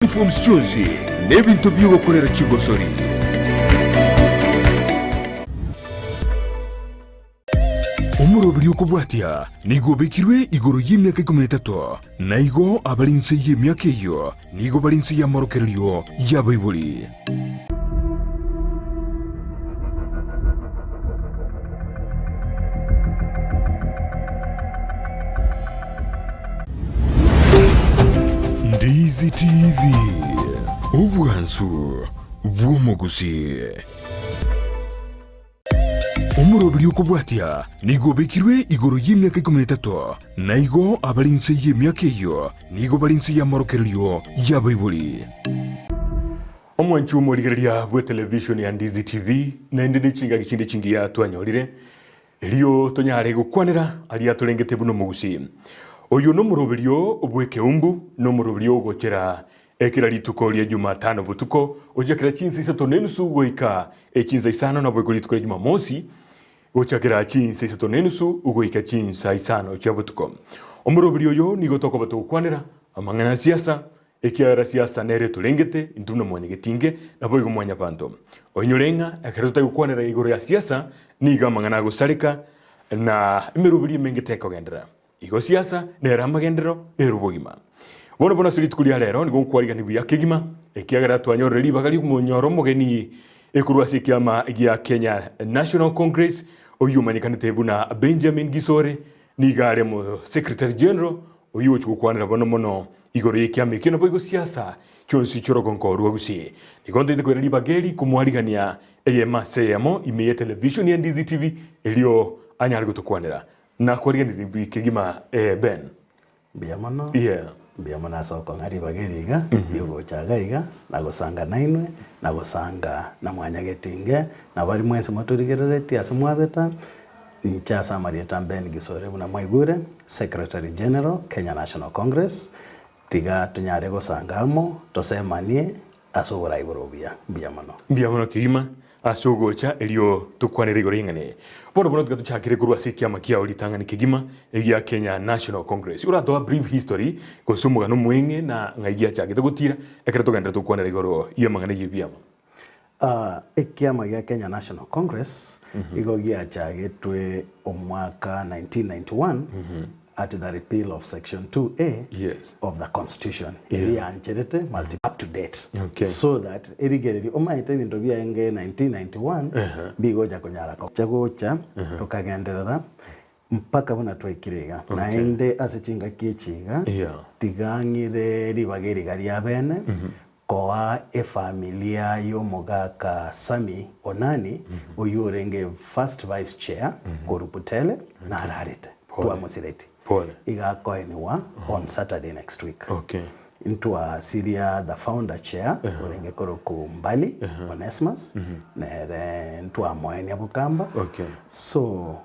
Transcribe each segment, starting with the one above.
Uniforms chionsi na ebinto bi'ogokorera chigosori. Omoroberi okobwatia nigo obekirwe igoro y'emiaka ikomi na etato, na igo abare inse y'emiaka eyio nigo bare inse y'amorokererio y'abaibori. Ndizi TV, obwansu bw'omogusii. Omoroberi okobwatia nigo obekirwe igoro y'emiaka ikomi na etato, na igo abare inse y'emiaka eyio nigo bare inse y'amorokererio y'abaibori. Omwanchi omorigereria bw'etelevishoni ya Ndizi TV, naende ne chingaki chinde chingiya twanyorire, Erio tonyare gokwanera aria torengete buna omogusii. Oyio nomoroberio bw'ekeumbu, nomoroberio ogochera ekera rituko ria Jumatano botuko, gochakera chinsa isato na enusu goika echinsa isano naboigo rituko ria Jumamosi gochakera chinsa isato na enusu goika chinsa isano chia botuko. Omoroberio oyo nigo tokoba togokwanera amang'ana a siasa, Ekiagera siasa nere etorengete intwe buna mwanyagetinge, naboigo mwanyabanto. Oinyore ng'a ekero totari gokwanera igoro ya siasa, nigo amang'ana agosareka na emeroberi emenge tekogenderera. Igo siasa nere amagenderero, nere obogima. Bono bono ase rituko ria rero nigo nkwarigani buya kegima, ekiagera twanyorire ribaga ri'okomonyora omogeni korwa ase ekiama gia Kenya National Congress, oyio omanyekanete buna Benjamin Gisore, nigo are omo Secretary General Oyio ogochia gokwanera bono mono igoro y'ekiama ekio naboigo siasa chionsi chi'orogongo rwa Gusii. Nigo ntaete koira ribaga eri komwarigania eyemo ase eyemo ime ye televishoni ya Ndizi TV erio anyare gotokwanera. Nakwariganirie buya kegima eh Ben. Mbuya mono, Yeah. mbuya mono ase okong'a ribaga eri iga, riogocha iga iga, na gosanga nainwe, na gosanga na mwanyagetinge, na baria mwensi motorigereretie ase mwabeta, Inche ase amarieta Ben Gisore buna mwaigure, Secretary General, Kenya National Congress, tiga tonyare gosanga amo, tosemanie ase oborai bore obuya. Mbuya mono. Mbuya mono kegima ase ogocha erio tokwanere igoro y'eng'ana eye. Bono bono tiga tochakere korwa ase ekiama kiao ritang'ani kegima egia Kenya National Congress. Oratoa brief history gose omogano omweng'e na ng'ai giachagete gotira ekero togenderete gokwanera igoro y'amang'ana y'ebiama. Ekiama gia Kenya National Congress igo giachagetwe omwaka 1991 at the repeal of section 2A Yes. of the constitution eria yancherete multi up to date Okay. so that erigererio omaete ebinto biaenge 1991 mbigocha konyara gocha gocha tokagenderera Mpaka buna twaikire iga. Naende ase chingaki echi iga, tiga ng'ire ribaga eri iga riabene, koa efamilia y'omogaka Sammy Onani, oyio orenge first vice chair korwa Butere, nararete, twamosireti. Iga akoenigwa on Saturday next week. Ntwasiria the founder chair orenge korokwa Mbali Onesmus, nere ntwamoenia bokamba. So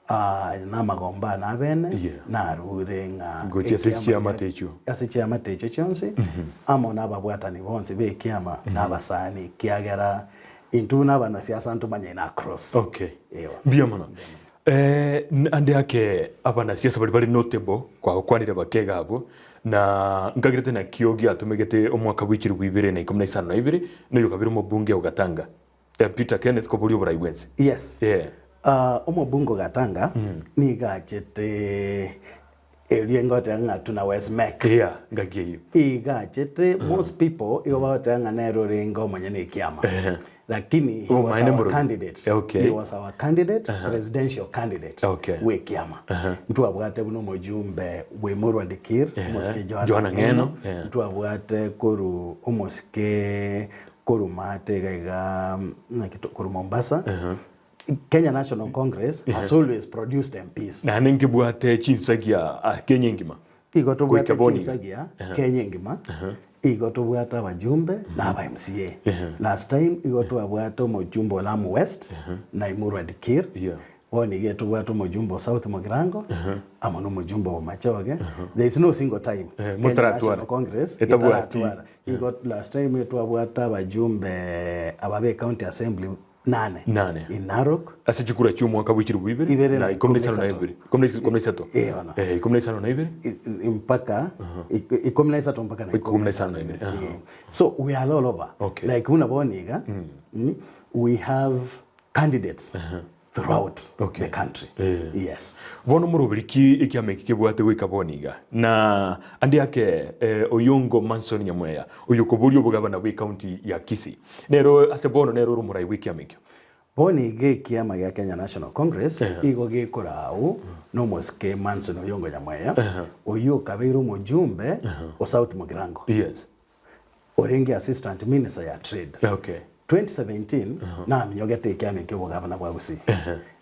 Aya namagomba ane abene, Yeah. narure ng'a Gochia ase ekiama chiamate gia- echio. ase chiamate echio chionsi, amo nababwatani bonsi b'ekiama, na abasani, ekiagera intwe buna abanasiasa ntomanyaine across. Okay. Ewa. Mbuya mono. Eh, n- ande ake abanasiasa baria bare notable kwabakwanire bakega abwo na nkagerete nakio giatomegete omwaka bwa chilifu ibere na ikomi na isano na ibere na oyo kabere omobunge o Gatanga Eh, Peter Kenneth koboria oborai bwense. Yes. Yeah. Ah, omobunge o Gatanga nigo achete erio ngoteba ng'a tuna West Mek. Yeah, ngaki eyio. Igo achete most people igo bagoteba ng'a nere orenge omonyene ekiama. Lakini he was Obomaene our mborobi. candidate. Okay. He was our candidate, presidential candidate Okay. bw'ekiama. Ntwabwate buna omojumbe bw'Emurwa Dikir, omosike Johanna Johanna Ng'eno. Ng'eno, yeah. Ntwabwate korwa omosike Korwa maate iga iga naki to- korwa Mombasa, Kenya National Congress has always produced MPs. Naende nkebwate chinsagia ah, Kenya engima. Igo tobwate Goika bono iga. chinsagia Kenya engima, igo tobwate abajumbe na aba MCA. Last time igo twabwate omojumbe o Lamu West na Emurua Dikirr, Yeah. Bono iga etobwate omojumbe o South Mugirango amo nomojumbe o Bomachoge, there is no single time Eh, Kenya motaratwara. National Congress Etabwati. etaratwara. Igo last time etwabwate abajumbe aba be county assembly. Nane. Nane. In Narok. Ase chikura chi'omwaka bwe chilifu ibere Ibere na na ikomi na ikomi isano na na isato. ibere. Ikomi na ikomi na isato. Eh, bono. Eh, ikomi na isano na ibere. I- i- mpaka ikomi na isato mpaka na Ikomi na isano na ibere. Aha. Yeah. So we are all over. Okay. Like buna bono iga, we have candidates throughout Okay. the country. Eh. Yes. Bono moroberi ki ekiama eki kebwate goika bono iga? Na ande ake eh, Oyongo Manson Nyamweya, oyokoboria obogabana bw'ecounty ya Kisii, nero ase bono nere ore omorai bw'ekiama ekio. Bono iga ekiama gia Kenya National Congress igo gekorau nomosike Manson Oyongo Nyamweya, oyio okabeire omojumbe o South Mugirango, Yes. orenge Assistant Minister ya Trade. Okay. 2017 naminyogete ekiama ekio obogavana bwa Gusii.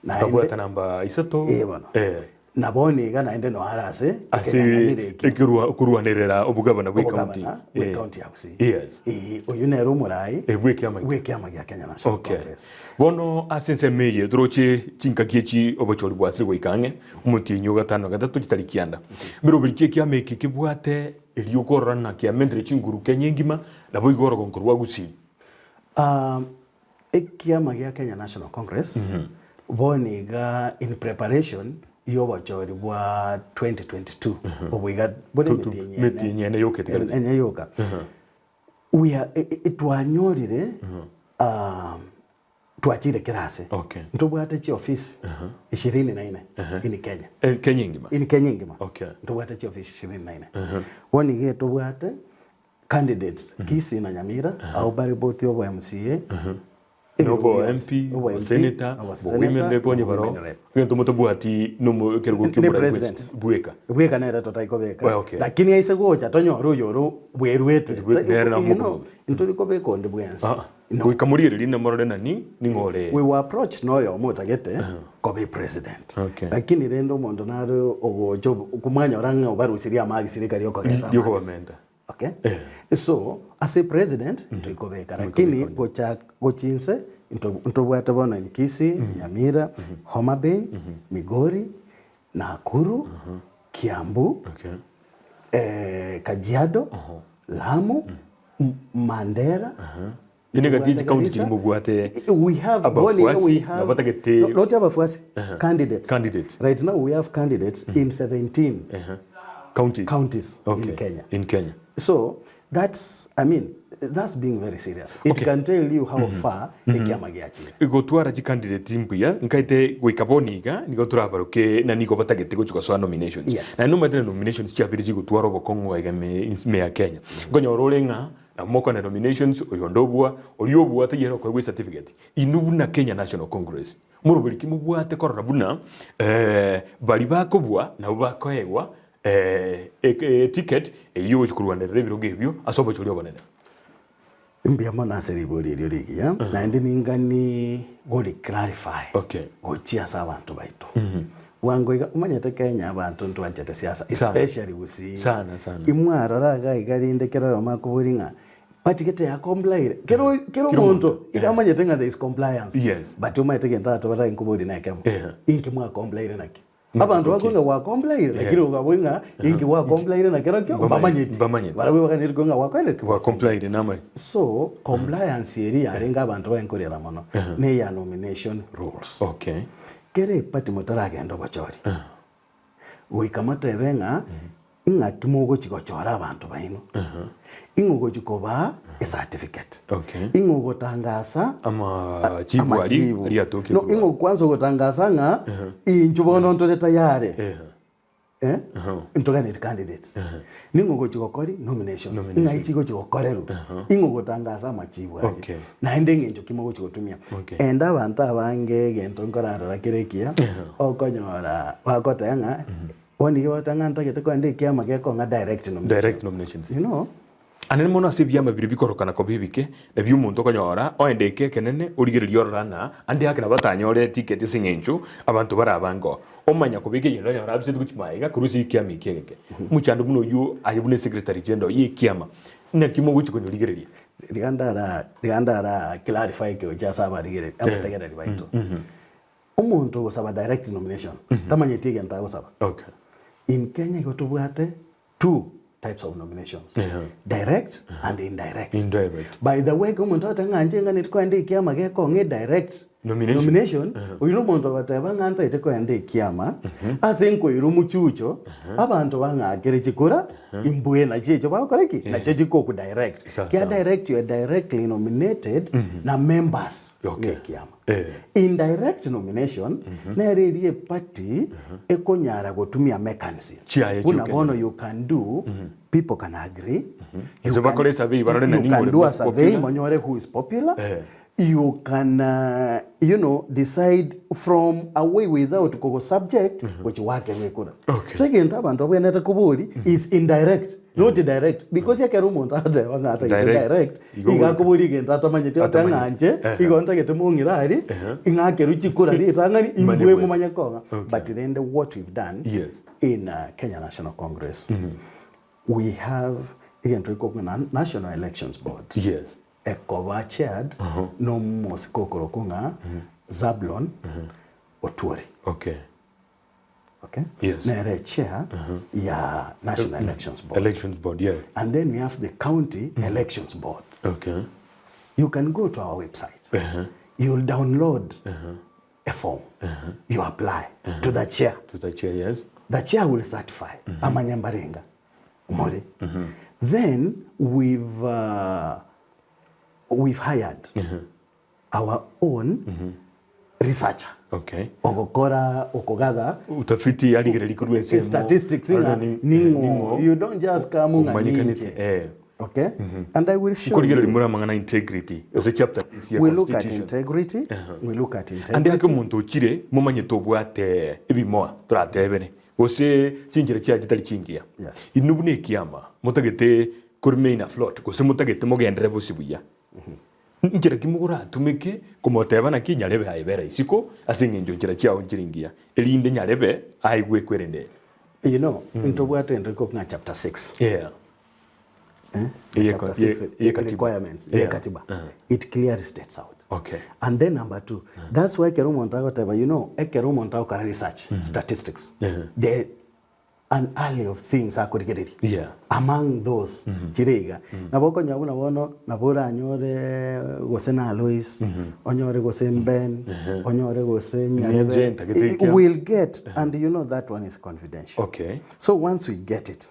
Naende Akabwata namba isato. Eh, bono. Eh. Na bono iga naende noyo are ase Ase ekenyang'anyiro ekio. ekerwa okorwanerera obogavana bwe county. Obogavana bwe county ya Gusii. Yes. Eh, oyio nere omorai Eh, bw'ekiama ekio. bw'ekiama gia Kenya National Okay. Congress. Bono ase ensemo eye toroche chingaki echi obochori bwasire goika ang'e omotienyi o gatano na gatato chitari kianda. Meroberi ki ekiama eke kebwate erio okorora ng'a kiamentire chinguru Kenya engima naboigo orogonko rwa Gusii? Ah, Ekiama gia Kenya National Congress bono iga in preparation y'obochori bwa 2022 obo iga bore emetienyi ene. Emetienyi ene yoka etigarete. Ene yoka. We are, e- e- twanyorire ah, twachire kera ase. Okay. Ntobwate chiofisi ishirini na ine in Kenya. Eh, Kenya engima. In Kenya engima. Okay. Ntobwate chiofisi ishirini na ine. Bono iga etobwate Candidates, Kisii na Nyamira, abwo bare both obo MCA, Nobo ebirogo bionsi, MP, obo obo MP, senator, obo obo senator, women rep onye obo baro. women rep. Egento motabwati nomo ekerogo Ne ki'omorai bwe- president. bweka. Bweka nere totari kobeka. Well, okay. Lakini aise gocha tonyore oyoro bweruete. Bwe- nere You know, namokoboka. ntori kobeka onde bwensi. Ah, No. goika morigererie namorore nani ning'o ore. We were approached noyomo otagete koba epresident. Okay. Lakini rende omonto nare ogocha ob- komwanyora ng'a obarusirie amagisi rika riokogesa amagisi. Riokobamenta. Okay? So, ase president ntoikobeka lakini gocha gochi inse nto- ntobwate bono in Kisii, Nyamira, Homa Bay, Migori, Nakuru, Kiambu, Okay. eh, Kajiado, Lamu, M- Mandera, Inde gati Ntobwate county Garissa. chiri mobwate We have bono iga we abafuasi have nabatagete no, not abafuasi candidates Candidates. right now we have candidates in 17 counties. counties Okay. in Kenya In Kenya. So that's, I mean, that's being very serious. It Okay. can tell you how far ekiama giachire. Gotwara chicandidate mbuya nkaete goika bono iga nigo torabaroke na nigo batagete gochi gosoa nominations. Yes. Naende nomanyete na nominations chiabere chigotwara obokong'u iga ime ime ya Kenya. Nkonyora ore ng'a nabo mokona nominations oyonde obua oria obua taiyo ere okoegwa ecertificate. Inwe buna Kenya National Congress moroberi ki mobwate korora buna baria bakobua nabo bakoegwa eticket eyio yogochia korwanerera ebirogo ebio ase obochori obonene. Mbuya mono ase ribori erio rigiya, naende ningani gori clarify Okay. gochia ase abanto baito. Bwango iga omanyete Kenya abanto ntwanchete siasa Sana. especially Gusii. Sana, sana. Imwarora iga iga rinde kera oyomo akobori ng'a party gete ya complyire kera kera Kera omonto omonto. iga amanyete ng'a there is compliance. Yes. But omanyete gento atobara nkobori na ekemo. Yeah. Inki mwa complyire naki? Abanto Naki bakwe ng'a gwakomplaire, lakini okabua ng'a inki gwakomplaire na kerokio mbamanyeti. Mbamanyeti. Barabwo baganeti kwe ng'a gwakorire ki? Gwakomplaire namare. So, compliance eria yarenge abanto baye nkorera mono, ne eya nomination rules. Okay. Kera eparty motaragenda obochori, goika motebe ng'a ing'aki mogochi gochora abanto baino, ing'o ogochi kobaa ecertificate, Okay. ing'o ogotangasa Amachibu aria amachibu. aria atokire No, korwa. ing'o kwanza ogotangasa ng'a inchu bono ntore tayari Eh. eh, ntoganeti candidates ning'o ogochi gokori nominations Nominations. ng'ai chigochi gokorerwa ing'o ogotangasa amachibu aria Okay. naende eng'encho ki mogochi gotumia Okay. ende abanto abange egento nkorarora kere ekiya okonyora bagoteba ng'a Bono iga bagoteba ng'a ntagete kogenda ekiama gekong'a direct nomination. Direct nominations. You know? Anene mono ase ebiama biria bikorokana koba ebike, nabio omonto okonyora oende eke ekenene origererie orore ng'a ande ake nabo atanyore eticket ase eng'encho abanto bare abange oo. Omanya kobeka egento onyore abisete gochia magega korwa ase ekiama eke egeke. Omochando buna oyio aye buna esecretary general ye ekiama, naki mogochia konyorigereria? Riga ndara riga ndara clarify ekegocha ase abarigereri abategereri baito. Omonto ogosaba direct nomination tamanyeti egento agosaba. Okay. In Kenya igo tobwate two. types of nominations, direct and indirect. Indirect. By the way, ekero omonto agoteba ng'a inche ng'a nkoenda ekiama gekong'a edirect Nomination. nomination, oyio na omonto ogoteba ng'a ntaete koenda ekiama, ase nkoira omochucho, abanto bang'akere chikura, imbwe nachio echio bagokora ki? Nachio chikoku direct. Sawa, Kia sawa. direct you are directly nominated na members Okay. b'ekiama. Eh. Indirect nomination nere eria eparty ekonyara gotumia mechanism Chiaye buna chioka. bono you can do people can agree you Ase can- bakore esurvey barore you nani can ore do a most survey popular. monyore who is popular Eh. you can uh, you know decide from away without kogo subject gochi wakerwa ekura Okay. so egento abanto babwenerete kobori is indirect not direct because ekero omonto agoteba ng'a atagete Direct. direct Igo igo goika. akoboria egento atamanyeti ote Atamanyeti. ng'a inche Ehe. igo ntagete mong'ire aria ing'akerwe chikura ritang'ani Manye imbwe bwete. momanye kong'a Okay. but rende what we've done Yes. in uh, Kenya National Congress we have egento gekobua na National Elections Board Yes. ekoba chaired nomosike okorokwa ng'a Zablon Otwori Okay. Okay? Yes. Nere chair ya National Elections Board. Elections Board, yeah. And then we have the County Elections Board. Okay. You can go to our website. You'll download a form. You apply to the chair. To the chair, yes. The chair will certify amanye mbarenga more. Then we've uh, we've hired our own researcher Okay. ogokora okogatha Utafiti arigereria korwa ensemo. statistics ng'a Arore ni- ning'o ning'o you don't just come ng'a omanyekanete, ninche eh. okay and i will show Nkorigereria you more amang'ana integrity ase chapter 6 ya we look at constitution. integrity we look at Ande ake integrity omonto ochire momanyete obwate ebimoa toratebere gose chinchera chiaye chitari chingiya. Yes. Inwe buna ekiama motagete ko remain afloat gose motagete mogenderere bosio buya. Nchera ki moratumeke komoteba naki nyarebe aye bera isiko ase engencho nchera chiao nchire ingiya, erinde nyarebe aigwe ekwerende ere? You know, ntobwate endo iko ng'a chapter 6. Yeah. Eh? Ye Chapter ko- 6 ye- ye katiba. requirements Yeah. ye katiba. It clearly states out. Okay. And then number two, that's why ekero omonto agoteba, you know, ekero omonto agokora research, statistics, the an alley of things akorigereria Yeah. among those chire iga nabo okonyora buna bono nabo oranyore gose na Alois onyore gose Ben onyore gose Ninche Nyarebe ntagete ekia. we'll get and you know that one is confidential Okay. so once we get it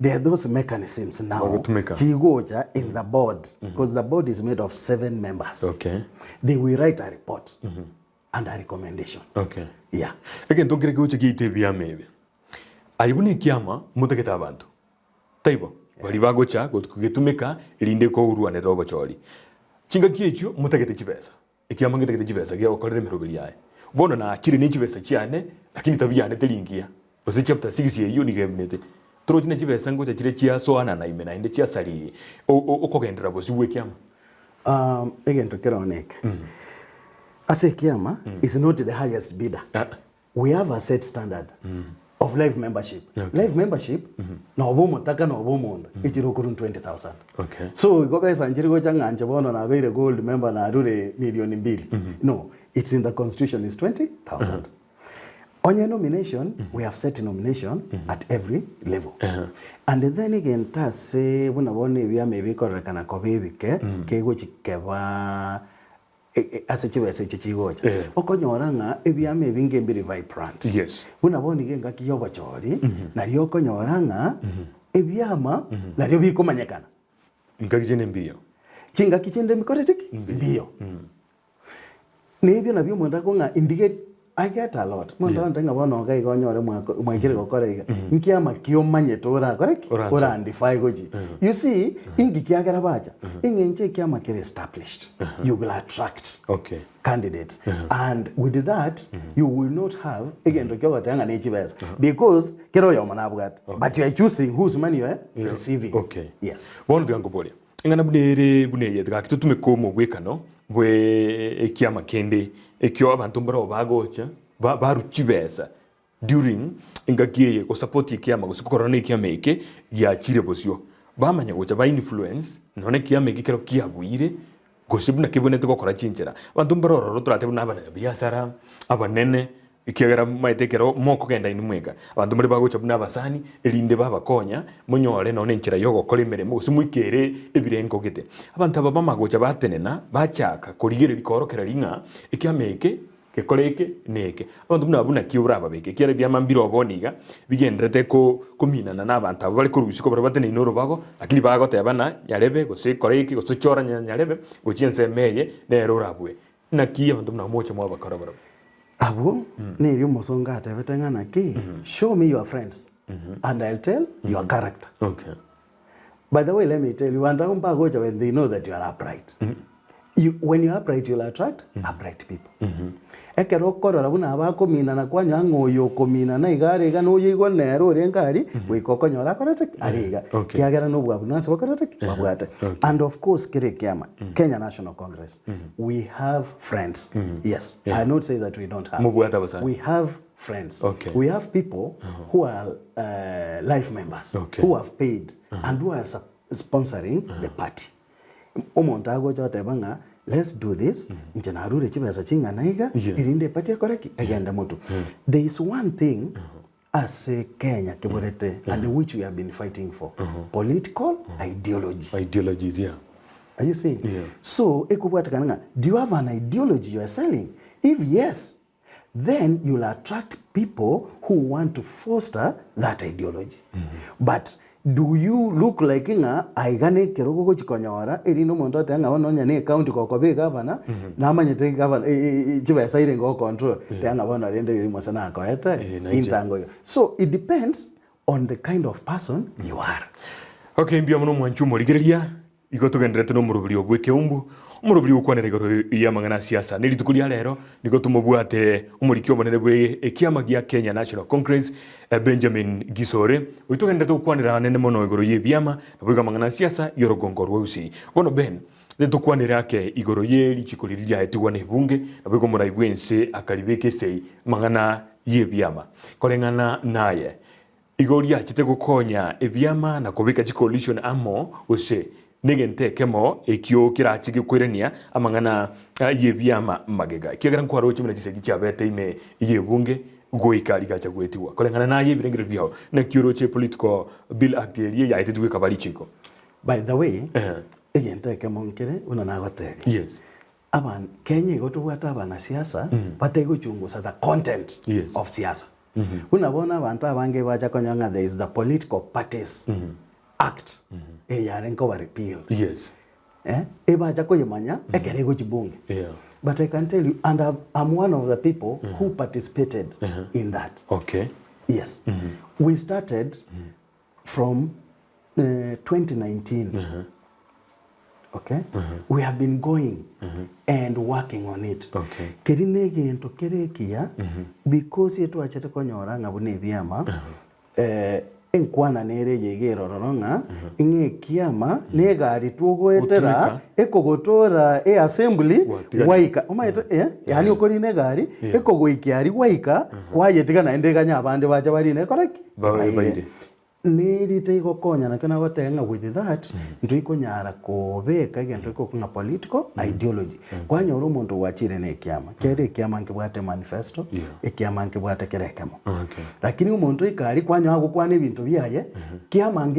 there are those mechanisms now Bagotumeka. chigocha in the board because the board is made of seven members Okay. they will write a report and a recommendation Okay. yeah Egento nkere kegocha giaito ebiama ebi. Aye buna ekiama motagete abanto. Taibo? Baria bagocha kogetumeka erinde kourwanera obochori. Chingaki echio motagete chibesa. Ekiama ngetagete chibesa giagokorera emeroberi yaye. Bono nachire ne chibesa chiane lakini tabia yane teri ngiya. Gose chapter 6 eyio nigo eminete. Torochi ne chibesa ngocha chire chiasoanana ime naende chiasaria okogenderera bosio bw'ekiama. Um, egento kere one eke. Ase ekiama is not the highest bidder. We have a set standard of life membership. Life membership noba omotaka noba omonda echire okorwa 20000. Okay. So igo besa nchiri gocha ng'a inche bono nabeire gold member narure milioni mbili. No, it's in the constitution is 20000. Onye nomination, we have set nomination at every level. And then egento ase buna bono ebiama ebi bikororekana koba ebike, kegochi keba e- e- ase chibesa echio chigocha. Eh. Okonyora ng'a ebiama ebinge mbiri vibrant. Yes. Buna bono iga engaki ya obochori, nario okonyora ng'a ebiama nario bikomanyekana. Ngaki chinde mbiyo. Chingaki chinde mbikorete ki? Mbiyo. Nebio nabio omonto akong'a ng'a indige I get a lot. Omonto agontebia ng'a bono iga iga onyore mwako mwaikire gokora iga. Nkiama ki omanyete orakore ki? Oranse. Orandefy gochia. You see, inki kiagera bacha? Eng'encho ekiama kere established, you will attract Okay. candidates and with that you will not have egento kiogoteba ng'a ne chibesa because kera oyomo nabwate but you are choosing whose money you are receiving. Okay. Yes. Bono tiga nkoborie, Eng'ana buna ere buna eye, gaki totumeke omogwekano bwe ekiama kende ekio abanto mbarabwo bagocha ba- barwa chibesa during engaki eye gosupport ekiama gose kokorana na ekiama eke giachire bosio. Bamanya gocha ba influence nonya ekiama eke ekero kiabuire gose buna kebwenerete gokora chinchera. Abanto mbare ororo toratebe buna abanyabiasara, abanene. Ekiagera momaete ekero mokogenda inwe mweka, abanto mbare bagocha buna abasani, erinde babakonya monyore nonya nenchera y'ogokora emeremo, gose moikere ebirengo gete. Abanto aba bamagocha batenena, bachaka korigereria koorokereria ng'a ekiama eke gekore eke na eke. Abanto buna abwo naki orababeke? Ekiagera ebiama mbire bono iga bigendererete ko kominana na abanto abwo bare korwa isiko baria bateneine orobago, lakini bagoteba ng'a nyarebe gose kora eke gose chora nyarebe gochia ensemo eye nere orabue. Naki abanto buna moche mwabakora barabwo? Abwo nerio omosongo atebete ng'a naki, show me your friends and I'll tell your character. Okay. By the way let me tell you banto abwo mbagocha when they know that you are upright. You, when you are upright you'll attract upright people. Ekero okorora buna abakominana kwanyora ng'a oyo okominana iga are iga na oyo igo nere orenge aria, goika okonyora akorete ki? Are iga. Okay. Kiagera na obwabunasi bokorete ki? Babwate. And of course kere ekiama, Kenya National Congress, We have friends. Yes. I not say that we don't have. Mobwate abasani. We have friends. Okay. We have people who are life members Okay. who have paid and who are sup- sponsoring the party. Omonto agocha oteba ng'a let's do this inche narure chibesa ching'ana iga Yeah. erinde eparty ekore ki egende motwe. There is one thing ase Kenya keborete and which we have been fighting for, political ideology. Ideologies, yeah. Are you seeing? Yeah. So ekobwatekana ng'a do you have an ideology you are selling? If yes, then you'll attract people who want to foster that ideology. But Do you look like ng'a aiga nekerogo ogochi konyora erinde omonto otebe ng'a bono onye ne ecounty gokoba egavana namanyete egavana chibesa ire go control teba ng'a bono rende riria mose nakoete Eh, nainche. intango iga. So it depends on the kind of person you are. Okay, mbuya mono omwanchi omorigereria, Igo togendererete nomoroberio bw'ekeumbu, omoroberio ogokwanera igoro y'amang'ana a siasa. Ne rituko ria rero nigo tomobwate omoriki omonene bwe ekiama gia Kenya National Congress, Benjamin Gisore, oyio togendererete gokwanera anene mono igoro y'ebiama naboigo amang'ana a siasa y'orogongo rwa Gusii. Bono Ben, tokwanere ake igoro ye richiko riria riaetigwa nebunge naboigo omorai bw'ense akaribeka esei amang'ana y'ebiama. Koreng'ana naye, Igo riachete gokonya ebiama na kobeka chicoalition amo, gose negento ekemo ekio kerache gekoirania amang'ana y'ebiama magega. Ekiagera nkwaroche buna chisegi chiabete ime y'ebunge goika rigacha goetigwa. Koreng'ana naye ebirengererio biao, naki oroche Political Bill Act eria yaetetigwe ekaba richiko? By the way, egento ekemo nkere buna nagotebia, Yes. aban Kenya igo tobwate abanasiasa batari gochungusa the content Yes. of siasa. Buna bono abanto abange bacha konyora ng'a there is the political parties act eye yarenge koba repealed. Yes. Eh, ebacha koyemanya ekero egochi bunge. Yeah. But I can tell you, and I'm, I'm one of the people who participated in that. Okay. Yes. We started from 2019 okay we have been going and working on it Okay. keri na egento kere ekiya because etwachete konyora ng'a buna ebiama eh, enkwana nere eye iga erororo ng'a ng'a ekiama na egari twogoetera Gotumeka. ekogotora eassembly Gwatigana. gwaika omanyete eh, yaani okorina egari ekogoikia aria gwaika kwayetiga naende eganye abande bache barine ekore ki? Babe Baire. baire. Neri teigokonya nakio nagoteba ng'a with that ntoikonyara kobeka egento gekokwa ng'a political ideology. Kwanyora omonto gwachire na ekiama, kere ekiama nkebwate manifesto, Yeah. ekiama nkebwate kera ekemo. Okay. Lakini omonto oika aria kwanyora agokwana ebinto biaye, kiama nge.